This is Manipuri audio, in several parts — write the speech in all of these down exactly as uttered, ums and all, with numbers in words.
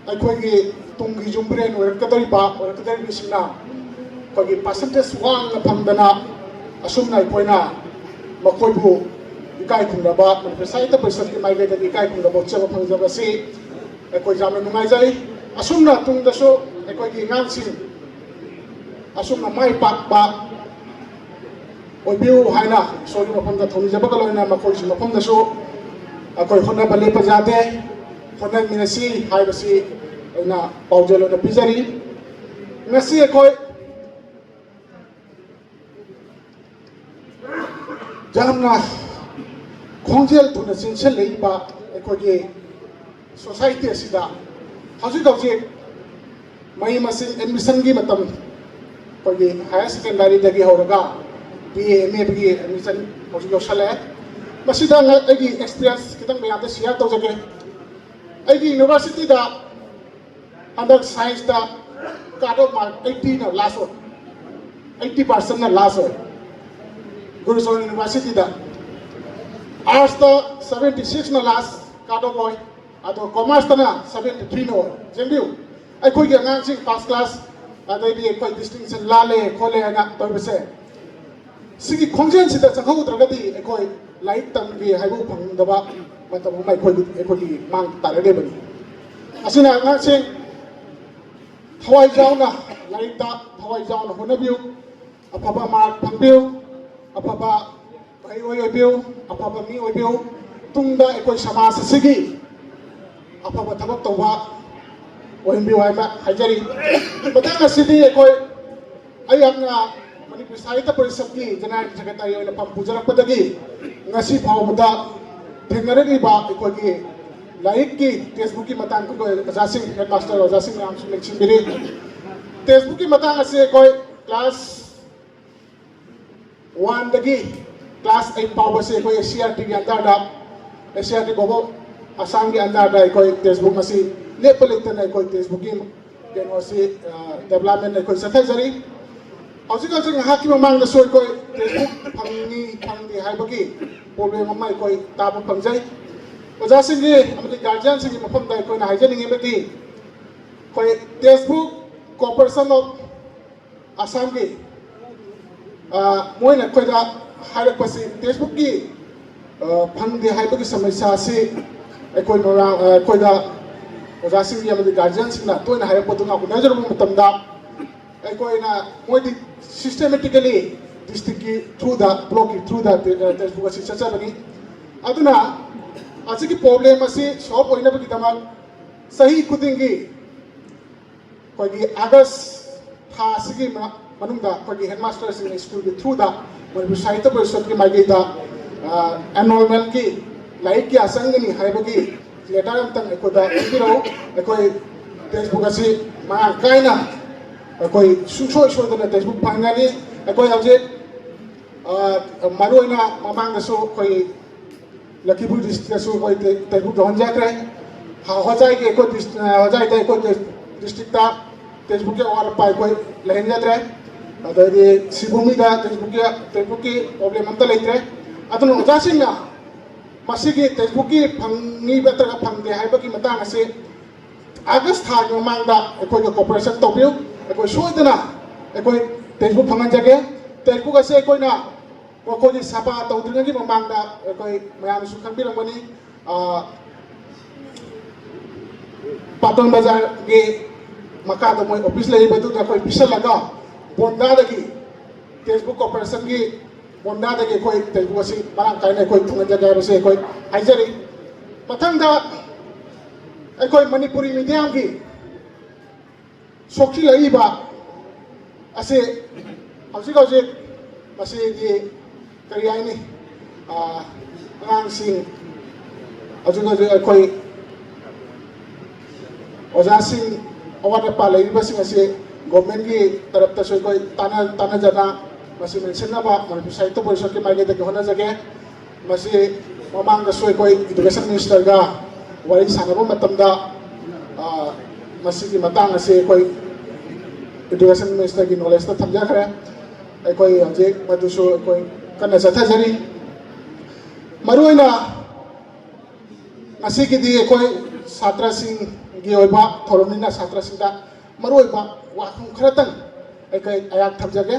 ꯑꯩꯈꯣꯏꯒꯤ ꯇꯨꯡꯒꯤ ꯌꯨꯝꯕꯤꯔꯦꯟ ꯑꯣꯏꯔꯛꯀꯗꯧꯔꯤꯕ ꯑꯣꯏꯔꯛꯀꯗꯧꯔꯤꯕꯁꯤꯡꯅ ꯑꯩꯈꯣꯏꯒꯤ ꯄꯥꯔꯁꯦꯟꯇꯦꯖ ꯋꯥꯡꯅ ꯐꯪꯗꯅ ꯑꯁꯨꯝꯅ ꯑꯩꯈꯣꯏꯅ ꯃꯈꯣꯏꯕꯨ ꯏꯀꯥꯏ ꯈꯨꯝꯅꯕ, ꯃꯅꯤꯄꯨꯔ ꯁꯥꯍꯤꯇ꯭ꯌ ꯄꯔꯤꯁꯠꯀꯤ ꯃꯥꯏꯀꯩꯗꯒꯤ ꯏꯀꯥꯏ ꯈꯨꯝꯅꯕ ꯎꯠꯆꯕ ꯐꯪꯖꯕꯁꯤ ꯑꯩꯈꯣꯏ ꯌꯥꯝꯅ ꯅꯨꯡꯉꯥꯏꯖꯩ꯫ ꯑꯁꯨꯝꯅ ꯇꯨꯡꯗꯁꯨ ꯑꯩꯈꯣꯏꯒꯤ ꯑꯉꯥꯡꯁꯤꯡ ꯑꯁꯨꯝꯅ ꯃꯥꯏ ꯄꯥꯛꯄ ꯑꯣꯏꯕꯤꯌꯨ ꯍꯥꯏꯅ ꯏꯁꯣꯔꯒꯤ ꯃꯐꯝꯗ ꯊꯧꯅꯤꯖꯕꯒ ꯂꯣꯏꯅꯅ ꯃꯈꯣꯏꯁꯨ ꯃꯐꯝꯗꯁꯨ ꯑꯩꯈꯣꯏ ꯍꯣꯠꯅꯕ ꯂꯦꯞꯄ ꯌꯥꯗꯦ, ꯍꯣꯠꯅꯃꯤꯟꯅꯁꯤ ꯍꯥꯏꯕꯁꯤ ꯑꯩꯅ ꯄꯥꯎꯖꯦꯜ ꯑꯣꯏꯅ ꯄꯤꯖꯔꯤ꯫ ꯉꯁꯤ ꯑꯩꯈꯣꯏ ꯌꯥꯝꯅ ꯈꯣꯡꯖꯦꯜ ꯊꯨꯅ ꯆꯦꯟꯁꯤꯜꯂꯛꯏꯕ ꯑꯩꯈꯣꯏꯒꯤ ꯁꯣꯁꯥꯏꯇꯤ ꯑꯁꯤꯗ ꯍꯧꯖꯤꯛ ꯍꯧꯖꯤꯛ ꯃꯍꯩ ꯃꯁꯤꯡ ꯑꯦꯗꯃꯤꯁꯟꯒꯤ ꯃꯇꯝ, ꯑꯩꯈꯣꯏꯒꯤ ꯍꯥꯌꯔ ꯁꯦꯀꯦꯟꯗꯔꯤꯗꯒꯤ ꯍꯧꯔꯒ ꯕꯤ ꯑꯦ ꯑꯦꯝ ꯑꯦꯒꯤ ꯑꯦꯗꯃꯤꯁꯟ ꯍꯧꯖꯤꯛ ꯌꯧꯁꯜꯂꯛꯑꯦ꯫ ꯃꯁꯤꯗ ꯑꯩꯒꯤ ꯑꯦꯛꯁꯄꯤꯔꯤꯌꯦꯟꯁ ꯈꯤꯇꯪ ꯃꯌꯥꯝꯗ ꯁꯤꯌꯥꯔ ꯇꯧꯖꯒꯦ꯫ ꯑꯩꯒꯤ ꯌꯨꯅꯤꯚꯔꯁꯤꯇꯤꯗ ꯍꯟꯗꯛ ꯁꯥꯏꯟꯁꯇ ꯀꯥꯠ ꯑꯣꯐ ꯃꯥꯔꯛ ꯑꯩꯠꯇꯤꯅ ꯂꯥꯁ ꯑꯣꯏ, ꯑꯩꯠꯇꯤ ꯄꯥꯔꯁꯦꯟꯅ ꯂꯥꯁ ꯑꯣꯏ꯫ ꯒꯨꯔꯨꯖꯣꯟ ꯌꯨꯅꯤꯚꯔꯁꯤꯇꯤꯗ ꯑꯥꯔꯠꯁꯇ ꯁꯕꯦꯟꯇꯤ ꯁꯤꯛꯁꯅ ꯂꯥꯁ ꯀꯥꯠ ꯑꯣꯐ ꯑꯣꯏ, ꯑꯗꯣ ꯀꯣꯃꯔꯁꯇꯅ ꯁꯕꯦꯟꯇꯤ ꯊ꯭ꯔꯤꯅ ꯑꯣꯏ꯫ ꯌꯦꯡꯕꯤꯌꯨ, ꯑꯩꯈꯣꯏꯒꯤ ꯑꯉꯥꯡꯁꯤꯡ ꯐꯥꯔꯁ ꯀ꯭ꯂꯥꯁ, ꯑꯗꯩꯗꯤ ꯑꯩꯈꯣꯏ ꯗꯤꯁꯇꯤꯡꯁꯟ ꯂꯥꯜꯂꯦ ꯈꯣꯠꯂꯦ ꯍꯥꯏꯅ ꯇꯧꯔꯤꯕꯁꯦ, ꯁꯤꯒꯤ ꯈꯣꯡꯖꯦꯜꯁꯤꯗ ꯆꯪꯍꯧꯗ꯭ꯔꯒꯗꯤ ꯑꯩꯈꯣꯏ ꯂꯥꯏꯔꯤꯛ ꯇꯝꯒꯦ ꯍꯥꯏꯕ ꯐꯪꯗꯕ ꯃꯇꯝ ꯑꯃ ꯑꯩꯈꯣꯏꯒꯤ ꯑꯩꯈꯣꯏꯒꯤ ꯃꯥꯡ ꯇꯥꯔꯛꯂꯤꯕꯅꯤ꯫ ꯑꯁꯤꯅ ꯑꯉꯥꯡꯁꯤꯡ ꯊꯋꯥꯏ ꯌꯥꯎꯅ ꯂꯥꯏꯔꯤꯛꯇ ꯊꯋꯥꯏ ꯌꯥꯎꯅ ꯍꯣꯠꯅꯕꯤꯌꯨ, ꯑꯐꯕ ꯃꯥꯔꯛ ꯐꯪꯕꯤꯌꯨ, ꯑꯐꯕ ꯃꯍꯩꯔꯣꯏ ꯑꯣꯏꯕꯤꯌꯨ, ꯑꯐꯕ ꯃꯤ ꯑꯣꯏꯕꯤꯌꯨ꯫ ꯇꯨꯡꯗ ꯑꯩꯈꯣꯏ ꯁꯃꯥꯖ ꯑꯁꯤꯒꯤ ꯑꯐꯕ ꯊꯕꯛ ꯇꯧꯕ ꯑꯣꯏꯍꯟꯕꯤꯌꯨ ꯍꯥꯏꯕ ꯍꯥꯏꯖꯔꯤ꯫ ꯃꯊꯪ ꯑꯁꯤꯗꯤ ꯑꯩꯈꯣꯏ ꯑꯩꯍꯥꯛꯅ ꯃꯅꯤꯄꯨꯔ ꯁꯥꯍꯤꯇ꯭ꯌ ꯄꯔꯤꯁꯠꯀꯤ ꯖꯦꯅꯦꯔꯦꯜ ꯁꯦꯀ꯭ꯔꯦꯇꯔꯤ ꯑꯣꯏꯅ ꯐꯝ ꯄꯨꯖꯔꯛꯄꯗꯒꯤ ꯉꯁꯤ ꯐꯥꯎꯕꯗ ꯊꯦꯡꯅꯔꯛꯂꯤꯕ ꯑꯩꯈꯣꯏꯒꯤ ꯂꯥꯏꯔꯤꯛꯀꯤ ꯇꯦꯛꯁꯕꯨꯛꯀꯤ ꯃꯇꯥꯡꯗ ꯑꯩꯈꯣꯏ ꯑꯣꯖꯥꯁꯤꯡ, ꯍꯦꯗ ꯃꯥꯁꯇꯔ ꯑꯣꯖꯥꯁꯤꯡ ꯃꯌꯥꯝꯁꯨ ꯂꯦꯡꯁꯤꯟꯕꯤꯔꯤ꯫ ꯇꯦꯛꯁꯕꯨꯛꯀꯤ ꯃꯇꯥꯡ ꯑꯁꯤ ꯑꯩꯈꯣꯏ ꯀ꯭ꯂꯥꯁ ꯋꯥꯟꯗꯒꯤ ꯀ꯭ꯂꯥꯁ ꯑꯩꯠ ꯐꯥꯎꯕꯁꯦ ꯑꯩꯈꯣꯏ ꯑꯦꯁ ꯁꯤ ꯑꯥꯔ ꯇꯤꯒꯤ ꯑꯟꯗꯔꯗ, S C R T global ꯑꯁꯥꯝꯒꯤ ꯑꯟꯗꯔꯗ ꯑꯩꯈꯣꯏ ꯇꯦꯛꯁꯕꯨꯛ ꯑꯁꯤ ꯂꯦꯞꯄ ꯂꯩꯇꯅ ꯑꯩꯈꯣꯏ ꯇꯦꯛꯁꯕꯨꯛꯀꯤ ꯀꯩꯅꯣꯁꯤ, ꯑ, ꯗꯦꯕꯂꯞꯃꯦꯟ ꯑꯩꯈꯣꯏ ꯆꯠꯊꯖꯔꯤ꯫ ꯍꯧꯖꯤꯛ ꯍꯧꯖꯤꯛ ꯉꯥꯏꯍꯥꯛꯀꯤ ꯃꯃꯥꯡꯗꯁꯨ ꯑꯩꯈꯣꯏ ꯇꯦꯛꯁꯕꯨꯛ ꯐꯪꯉꯤ ꯐꯪꯗꯦ ꯍꯥꯏꯕꯒꯤ ꯄ꯭ꯔꯣꯕ꯭ꯂꯦꯝ ꯑꯃ ꯑꯩꯈꯣꯏ ꯇꯥꯕ ꯐꯪꯖꯩ꯫ ꯑꯣꯖꯥꯁꯤꯡꯒꯤ ꯑꯃꯗꯤ ꯒꯥꯔꯖꯤꯌꯥꯟꯁꯤꯡꯒꯤ ꯃꯐꯝꯗ ꯑꯩꯈꯣꯏꯅ ꯍꯥꯏꯖꯅꯤꯡꯉꯤꯕꯗꯤ, ꯑꯩꯈꯣꯏ Textbook Corporation of Assam ꯒꯤ, ꯑ, ꯃꯣꯏꯅ ꯑꯩꯈꯣꯏꯗ ꯍꯥꯏꯔꯛꯄꯁꯤ, textbook ꯀꯤ, ꯑ, ꯐꯪꯗꯦ ꯍꯥꯏꯕꯒꯤ ꯁꯃꯁ꯭ꯌꯥ ꯑꯁꯤ ꯑꯩꯈꯣꯏ ꯃꯃꯥꯡ, ꯑ, ꯑꯩꯈꯣꯏꯗ ꯑꯣꯖꯥꯁꯤꯡꯒꯤ ꯑꯃꯗꯤ guardian ꯁꯤꯡꯅ ꯇꯣꯏꯅ ꯍꯥꯏꯔꯛꯄꯗꯨꯅ ꯎꯅꯖꯔꯨꯕ ꯃꯇꯝꯗ, ꯑꯩꯈꯣꯏꯅ, ꯃꯣꯏꯗꯤ systematically district ꯀꯤ through ꯗ, block ꯀꯤ through ꯗ, ꯑ, textbook ꯑꯁꯤ ꯆꯠꯆꯕꯅꯤ꯫ ꯑꯗꯨꯅ ꯑꯁꯤꯒꯤ problem ꯑꯁꯤ solve ꯑꯣꯏꯅꯕꯒꯤꯗꯃꯛ ꯆꯍꯤ ꯈꯨꯗꯤꯡꯒꯤ ꯑꯩꯈꯣꯏꯒꯤ August ꯊꯥ ꯑꯁꯤꯒꯤ ꯃ-, ꯃꯅꯨꯡꯗ ꯑꯩꯈꯣꯏꯒꯤ headmaster ꯁꯤꯡꯅ school ꯒꯤ through ꯗ ꯃꯅꯤꯄꯨꯔ ꯁꯥꯍꯤꯇ꯭ꯌ ꯄꯔꯤꯁꯠꯀꯤ ꯃꯥꯏꯀꯩꯗ, ꯑ, enrollment ꯀꯤ, ꯂꯥꯏꯔꯤꯛ ꯀꯌꯥ ꯆꯪꯒꯅꯤ ꯍꯥꯏꯕꯒꯤ letter ꯑꯝꯇꯪ ꯑꯩꯈꯣꯏꯗ ꯄꯤꯕꯤꯔꯛꯎ꯫ ꯑꯩꯈꯣꯏ textbook ꯑꯁꯤ ꯃꯔꯥꯡ ꯀꯥꯏꯅ, ꯑꯩꯈꯣꯏ ꯁꯨꯡꯁꯣꯏ ꯁꯣꯏꯗꯅ textbook ꯐꯪꯒꯅꯤ꯫ ꯑꯩꯈꯣꯏ ꯍꯧꯖꯤꯛ, ꯑ, ꯃꯔꯨꯑꯣꯏꯅ ꯃꯃꯥꯡꯗꯁꯨ ꯑꯩꯈꯣꯏ ꯂꯈꯤꯄꯨꯔ district ꯇꯁꯨ ꯑꯩꯈꯣꯏ ꯇꯦ-, textbook ꯌꯧꯍꯟꯖꯈ꯭ꯔꯦ꯫ ꯍ-, ꯍꯣꯖꯥꯏꯒꯤ ꯑꯩꯈꯣꯏ ꯗꯤꯁ-, ꯑ, ꯍꯣꯖꯥꯏꯗ ꯑꯩꯈꯣꯏ ꯇꯦ-, district ꯇ textbook ꯀꯤ ꯑꯋꯥꯠ ꯑꯄꯥ ꯑꯩꯈꯣꯏ ꯂꯩꯍꯟꯖꯗ꯭ꯔꯦ꯫ ꯑꯗꯩꯗꯤ ꯁꯤꯕꯨꯃꯤꯗ textbook ꯀꯤ, textbook ꯀꯤ problem ꯑꯝꯇ ꯂꯩꯇ꯭ꯔꯦ꯫ ꯑꯗꯨꯅ ꯑꯣꯖꯥꯁꯤꯡꯅ ꯃꯁꯤꯒꯤ textbook ꯀꯤ ꯐꯪꯉꯤꯕ ꯅꯠꯇ꯭ꯔꯒ ꯐꯪꯗꯦ ꯍꯥꯏꯕꯒꯤ ꯃꯇꯥꯡ ꯑꯁꯤ August ꯊꯥꯒꯤ ꯃꯃꯥꯡꯗ ꯑꯩꯈꯣꯏꯒ cooperation ꯇꯧꯕꯤꯌꯨ꯫ ꯑꯩꯈꯣꯏ ꯁꯣꯏꯗꯅ ꯑꯩꯈꯣꯏ textbook ꯐꯪꯍꯟꯖꯒꯦ꯫ Textbook ꯑꯁꯤ ꯑꯩꯈꯣꯏꯅ ꯃꯈꯣꯏꯒꯤ ꯁꯥꯄꯥ ꯇꯧꯗ꯭ꯔꯤꯉꯩꯒꯤ ꯃꯃꯥꯡꯗ ꯑꯩꯈꯣꯏ ꯃꯌꯥꯝꯁꯨ ꯈꯪꯕꯤꯔꯝꯒꯅꯤ, ꯑ, ꯄꯥꯇꯣꯟ ꯕꯖꯥꯔꯒꯤ ꯃꯈꯥꯗ ꯃꯣꯏ office ꯂꯩꯔꯤꯕꯗꯨꯗ ꯑꯩꯈꯣꯏ ꯄꯤꯁꯜꯂꯒ ꯕꯣꯟꯗꯥꯗꯒꯤ, textbook corporation ꯒꯤ ꯕꯣꯟꯗꯥꯗꯒꯤ ꯑꯩꯈꯣꯏ textbook ꯑꯁꯤ ꯃꯔꯥꯡ ꯀꯥꯏꯅ ꯑꯩꯈꯣꯏ ꯐꯪꯍꯟꯖꯒꯦ ꯍꯥꯏꯕꯁꯤ ꯑꯩꯈꯣꯏ ꯍꯥꯏꯖꯔꯤ꯫ ꯃꯊꯪꯗ ꯑꯩꯈꯣꯏ ꯃꯅꯤꯄꯨꯔꯤ medium ꯒꯤ ꯁꯣꯛꯆꯤꯜꯂꯛꯏꯕ ꯑꯁꯤ ꯍꯧꯖꯤꯛ ꯍꯧꯖꯤꯛ ꯃꯁꯤꯗꯤ ꯀꯔꯤ ꯍꯥꯏꯅꯤ, ꯑ, ꯑꯉꯥꯡꯁꯤꯡ ꯍꯧꯖꯤꯛ ꯍꯧꯖꯤꯛ ꯑꯩꯈꯣꯏ ꯑꯣꯖꯥꯁꯤꯡ ꯑꯋꯥꯠ ꯑꯄꯥ ꯂꯩꯔꯤꯕꯁꯤꯡ ꯑꯁꯤ government ꯀꯤ ꯇꯔꯞꯇꯁꯨ ꯑꯩꯈꯣꯏ ꯇꯥꯟꯅ-, ꯇꯥꯟꯅꯖꯅ ꯃꯁꯤ ꯃꯦꯟꯁꯤꯟꯅꯕ ꯃꯅꯤꯄꯨꯔ ꯁꯥꯍꯤꯇ꯭ꯌ ꯄꯔꯤꯁꯠꯀꯤ ꯃꯥꯏꯀꯩꯗꯒꯤ ꯍꯣꯠꯅꯖꯒꯦ꯫ ꯃꯁꯤ ꯃꯃꯥꯡꯗꯁꯨ ꯑꯩꯈꯣꯏ education minister ꯒ ꯋꯥꯔꯤ ꯁꯥꯟꯅꯕ ꯃꯇꯝꯗ, ꯑ, ꯃꯁꯤꯒꯤ ꯃꯇꯥꯡ ꯑꯁꯤ ꯑꯩꯈꯣꯏ education minister ꯒꯤ knowledge ꯇ ꯊꯝꯖꯈ꯭ꯔꯦ꯫ ꯑꯩꯈꯣꯏ ꯍꯧꯖꯤꯛ ꯃꯗꯨꯁꯨ ꯑꯩꯈꯣꯏ ꯀꯟꯅ ꯆꯠꯊꯖꯔꯤ꯫ ꯃꯔꯨꯑꯣꯏꯅ ꯉꯁꯤꯒꯤꯗꯤ ꯑꯩꯈꯣꯏ ꯁꯥꯇ꯭ꯔꯁꯤꯡ ꯒꯤ ꯑꯣꯏꯕ ꯊꯧꯔꯝꯅꯤꯅ ꯁꯥꯇ꯭ꯔꯁꯤꯡꯗ ꯃꯔꯨꯑꯣꯏꯕ ꯋꯥꯐꯝ ꯈꯔꯇꯪ ꯑꯩꯈꯣꯏ ꯑꯩꯍꯥꯛ ꯊꯝꯖꯒꯦ꯫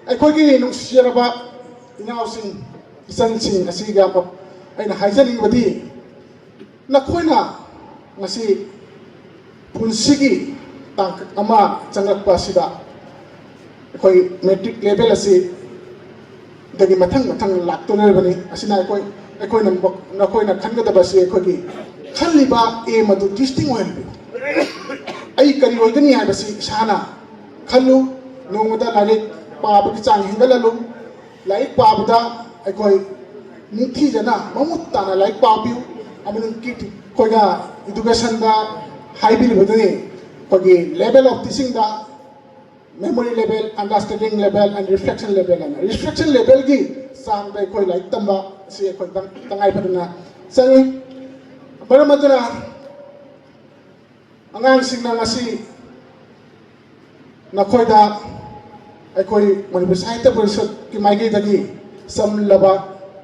ꯑꯩꯈꯣꯏꯒꯤ ꯅꯨꯡꯁꯤꯖꯔꯕ ꯏꯅꯥꯎꯁꯤꯡ, ꯏꯆꯟꯁꯤꯡ ꯑꯁꯤꯒ ꯑꯩꯅ ꯍꯥꯏꯖꯅꯤꯡꯕꯗꯤ, ꯅꯈꯣꯏꯅ ꯉꯁꯤ ꯄꯨꯟꯁꯤꯒꯤ ꯇꯥꯡꯀꯛ ꯑꯃ ꯆꯪꯂꯛꯄ ꯑꯁꯤꯗ ꯑꯩꯈꯣꯏ ꯃꯦꯇ꯭ꯔꯤꯛ ꯂꯦꯚꯦꯜ ꯑꯁꯤ ꯗꯒꯤ ꯃꯊꯪ ꯃꯊꯪ ꯂꯥꯛꯇꯣꯔꯤꯕꯅꯤ꯫ ꯑꯁꯤꯅ ꯑꯩꯈꯣꯏ, ꯑꯩꯈꯣꯏꯅ, ꯅꯈꯣꯏꯅ ꯈꯟꯒꯗꯕꯁꯤ ꯑꯩꯈꯣꯏꯒꯤ ꯈꯜꯂꯤꯕ ꯑꯦꯝ ꯑꯗꯨ ꯗꯤꯁꯇꯤꯡ ꯑꯣꯏꯍꯟꯕꯤꯌꯨ꯫ ꯑꯩ ꯀꯔꯤ ꯑꯣꯏꯒꯅꯤ ꯍꯥꯏꯕꯁꯤ ꯏꯁꯥꯅ ꯈꯜꯂꯨ꯫ ꯅꯣꯡꯃꯗ ꯂꯥꯏꯔꯤꯛ ꯄꯥꯕꯒꯤ ꯆꯥꯡ ꯍꯦꯟꯒꯠꯍꯜꯂꯨ꯫ ꯂꯥꯏꯔꯤꯛ ꯄꯥꯕꯗ ꯑꯩꯈꯣꯏ ꯅꯤꯡꯊꯤꯖꯅ ꯃꯃꯨꯠ ꯇꯥꯅ ꯂꯥꯏꯔꯤꯛ ꯄꯥꯕꯤꯌꯨ꯫ ꯑꯃꯗꯤ ꯑꯩꯈꯣꯏꯅ ꯏꯗꯨꯀꯦꯁꯟꯗ ꯍꯥꯏꯕꯤꯔꯤꯕꯗꯨꯅꯤ, ꯑꯩꯈꯣꯏꯒꯤ level of teachingꯗ memory level, understanding level and reflection level ꯍꯥꯏꯅ꯫ Reflection levelꯒꯤ ꯆꯥꯡꯗ ꯑꯩꯈꯣꯏ ꯂꯥꯏꯔꯤꯛ ꯇꯝꯕ ꯑꯁꯤ ꯑꯩꯈꯣꯏ ꯇꯉꯥꯏ ꯐꯗꯅ ꯆꯪꯉꯤ꯫ ꯃꯔꯝ ꯑꯗꯨꯅ ꯑꯉꯥꯡꯁꯤꯡꯅ ꯉꯁꯤ ꯅꯈꯣꯏꯗ ꯑꯩꯈꯣꯏ ꯃꯅꯤꯄꯨꯔ ꯁꯥꯍꯤꯇ꯭ꯌ ꯄꯔꯤꯁꯠꯀꯤ ꯃꯥꯏꯀꯩꯗꯒꯤ ꯆꯝꯂꯕ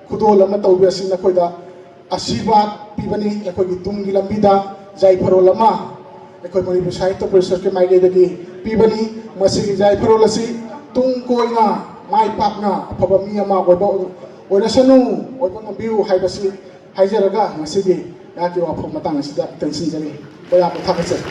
ꯈꯨꯗꯣꯜ ꯑꯃ ꯇꯧꯕꯤ ꯑꯁꯤ ꯅꯈꯣꯏꯗ ꯑꯁꯤꯔꯕꯥꯗ ꯄꯤꯕꯅꯤ꯫ ꯑꯩꯈꯣꯏꯒꯤ ꯇꯨꯡꯒꯤ ꯂꯝꯕꯤꯗ ꯌꯥꯏꯐꯔꯣꯜ ꯑꯃ ꯑꯩꯈꯣꯏ ꯃꯅꯤꯄꯨꯔ ꯁꯥꯍꯤꯇ꯭ꯌ ꯄꯔꯤꯁꯠꯀꯤ ꯃꯥꯏꯀꯩꯗꯒꯤ ꯄꯤꯕꯅꯤ꯫ ꯃꯁꯤꯒꯤ ꯌꯥꯏꯐꯔꯣꯜ ꯑꯁꯤ ꯇꯨꯡ ꯀꯣꯏꯅ ꯃꯥꯏ ꯄꯥꯛꯅ ꯑꯐꯕ ꯃꯤ ꯑꯃ ꯑꯣꯏꯕ ꯑꯣꯏꯔꯁꯅꯨ, ꯑꯣꯏꯕ ꯉꯝꯕꯤꯌꯨ ꯍꯥꯏꯕꯁꯤ ꯍꯥꯏꯖꯔꯒ ꯉꯁꯤꯒꯤ ꯑꯩꯍꯥꯛꯀꯤ ꯋꯥꯐꯝ ꯃꯇꯥꯡ ꯑꯁꯤꯗ ꯇꯦꯟꯁꯤꯟꯖꯔꯤ꯫ ꯑꯩꯍꯥꯛꯄꯨ ꯊꯥꯒꯠꯆꯔꯤ꯫